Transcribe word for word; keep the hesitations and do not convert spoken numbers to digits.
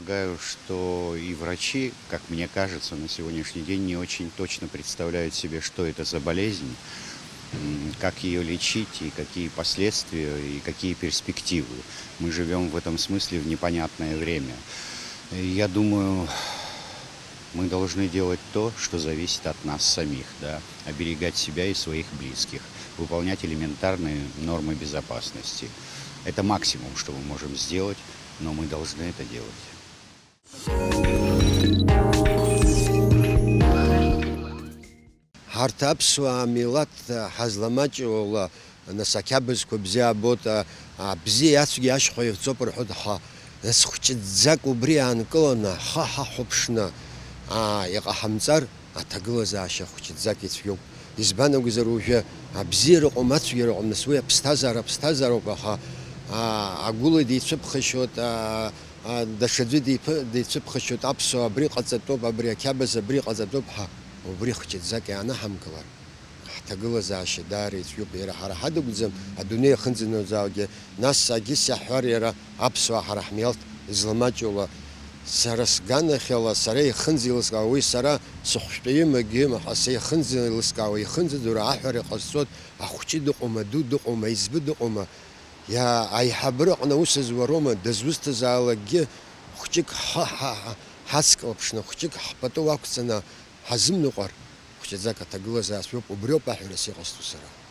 Полагаю, что и врачи, как мне кажется, на сегодняшний день не очень точно представляют себе, что это за болезнь, м, как её лечить и какие последствия и какие перспективы. Мы живём в этом смысле в непонятное время. И я думаю, мы должны делать то, что зависит от нас самих, да, оберегать себя и своих близких, выполнять элементарные нормы безопасности. Это максимум, что мы можем сделать, но мы должны это делать. Ҳарҭ аԥсуаа милаҭ ҳазламаҷуала, нас ақьабзқәа бзиа абоит, а, абзиеи ацәгьеи ашьхәа ирҵоуп рҳәоит ҳа, нас хәҷыӡӡак убри аанкыланы ҳхы ҳахәаԥшны, аа, иҟаҳамҵар, аҭагылазаашьа хәҷыӡӡак ицәгьоуп. Избан акәзар, уажәы абзиара ыҟоума, ацәгьара ыҟоума, нас уи аԥсҭазаара аԥсҭазаароуп, аха, аа, агәыла дицәыԥхашьоит, аа, аа, даҽаӡәы диԥы-, дицәыԥхашьоит, аԥсуаа абри ҟаҵатәуп, абри ақьабз абри ҟаҵатәуп ҳәа, убри хәҷыӡӡак иаанаҳамгылар, ҳҭагылазаашьа даара ицәгьоуп, иара ҳара ҳадагәӡам, адунеи иахынӡанаҩзаалакгьы, нас егьыс иаҳҳәар, иара аԥсуаа ҳара ҳмилаҭ изламаҷуала, сара сганахьала, сара ихынӡеилыскаауа, уи сара сыхәшәтәаҩы магьыма ҳәа, са ихынӡеилыскаауа, ихынӡаӡоура аҳәара иҟазҵоит, ахәҷы дыҟоума, аду дыҟоума, аиҵбы дыҟоума, иа-, аиҳабыраҟны аус зуароума, дызусҭазаалакгьы хәҷык ҳхы ҳа-, ҳа-, ҳацклаԥшны, хәҷык ҳпату ақәҵаны ҳазымныҟәар, хәҷаӡак аҭагылазаашьоуп, убриоуп аҳәарас иҟасҵо сара.